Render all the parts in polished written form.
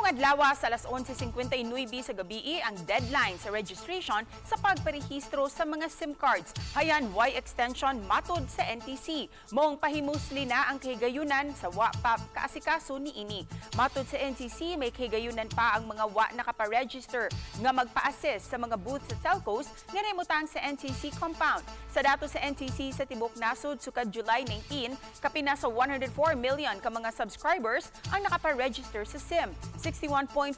Karong adlaw sa alas 11:59 sa gabi ang deadline sa registration sa pagparehistro sa mga SIM cards. Hayan way extension matod sa NTC. Maong pahimusli na ang kahigayunan sa wa pa kaasikaso niini. Matod sa NTC, may kahigayunan pa ang mga wa nakapa-register nga magpa-assist sa mga booth sa telcos nga nahimutang sa NTC compound. Sa datos sa NTC, sa tibok nasod sukad July 19, kapin na sa 104 million ka mga subscribers ang nakapa-register sa SIM. 61.4%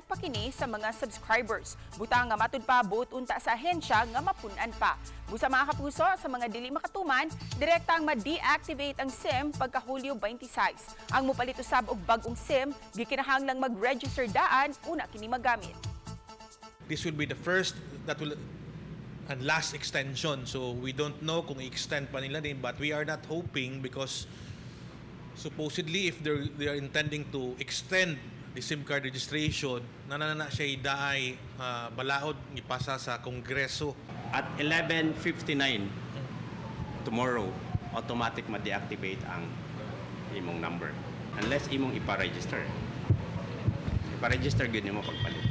pa kini sa mga subscribers. Butang nga matud pa buot unta sa ahensya nga mapun-an pa. Busa, mga kapuso, sa mga dili makatuman, direktang ma-deactivate ang SIM pagka Hulyo 26. Ang mupalit usab og bag-ong SIM, gikinahanglang mag-register daan una kini magamit. This will be the first that will and last extension. So we don't know kung i-extend pa nila din, but we are not hoping because supposedly if they are intending to extend the SIM card registration, naa na siya daay balaod ipasa sa Kongreso. At 11:59 tomorrow, automatic ma-deactivate ang imong number. Unless imong ipa-register. Ipa-register gyud nimo pagpalit.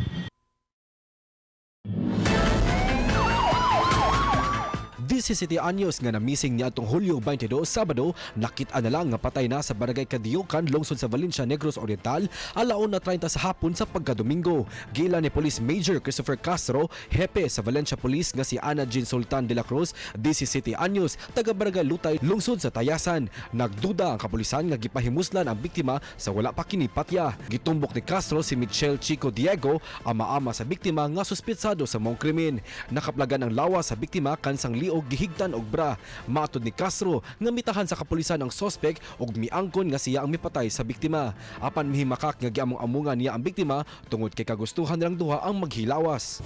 17 anyos nga na-missing niadtong Hulyo 22, Sabado, nakita na lang nga patay na sa Barangay Kadiyukan, lungsod sa Valencia, Negros Oriental, alauna 30 sa hapon sa pagkadomingo. Giila ni Police Major Christopher Castro, hepe sa Valencia Police, nga si Ana Jean Sultan de la Cruz, 17 anyos, taga Barangay Lutay, lungsod sa Tayasan. Nagduda ang kapulisan nga gipahimuslan ang biktima sa wala pa kini patya. Gitumbok ni Castro si Michelle Chico Diego, ama-ama sa biktima nga suspitsado sa maong krimen. Nakaplagan ang lawas sa biktima kansang liog, gihigtan og bra. Matod ni Castro nga mitahan sa kapulisan ang sospek ug miangkon nga siya ang mipatay sa biktima. Apan mihimakak nga giamong-amungan niya ang biktima tungod kay kagustuhan nilang duha ang maghilawas.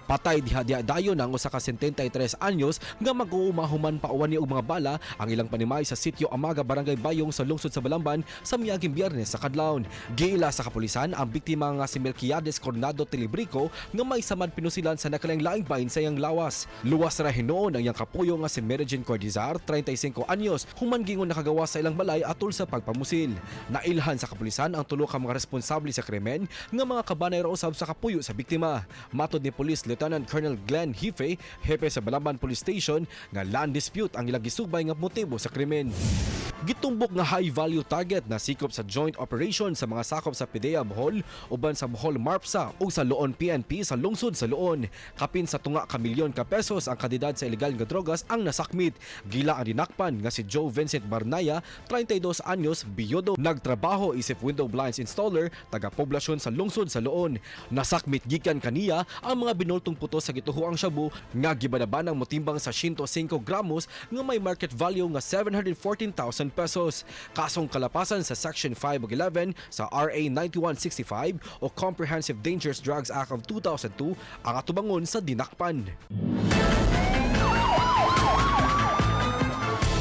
Patay diha diha dayon ang usa ka 73 anyos nga mag-uuma human pauwan ni og mga bala ang ilang panimay sa Sitio Amaga, Barangay Bayong sa lungsod sa Balamban sa miaging Biyernes sa kadlawon. Giila sa kapulisan ang biktima nga si Melquiades Coronado Tilibrico nga may samad pinusilan sa nakalaing-laing bahin sa iyang lawas. Luwas ra hinuon ang iyang kapuyo nga si Mary Jane Cordizar, 35 anyos, human gingon nakagawa sa ilang balay atol sa pagpamusil. Nailhan sa kapulisan ang tulo ka mga responsable sa krimen nga mga kabanay ra usab sa kapuyo sa biktima. Matod ni Police Lieutenant Colonel Glenn Hife, hepe sa Balamban Police Station, nga land dispute ang ilang gisubay nga motibo sa krimen. Gitumbok nga high value target na sikop sa joint operation sa mga sakop sa PDEA Bohol uban sa Bohol Marpsa ug sa Loon PNP sa lungsod sa Loon. Kapin sa tunga ka milyon ka pesos ang kantidad sa ilegal nga drogas ang nasakmit. Gila ang dinakpan nga si Joe Vincent Barnaya, 32 anyos, biyodo, nagtrabaho isip window blinds installer, taga poblasyon sa lungsod sa Loon. Nasakmit gikan kaniya ang mga binultong puto sa gituhoang shabu nga gibanabanang motimbang sa 105 gramos nga may market value nga 714,000 pesos. Kasong kalapasan sa Section 5 ug 11 sa RA 9165 o Comprehensive Dangerous Drugs Act of 2002 ang atubangon sa dinakpan.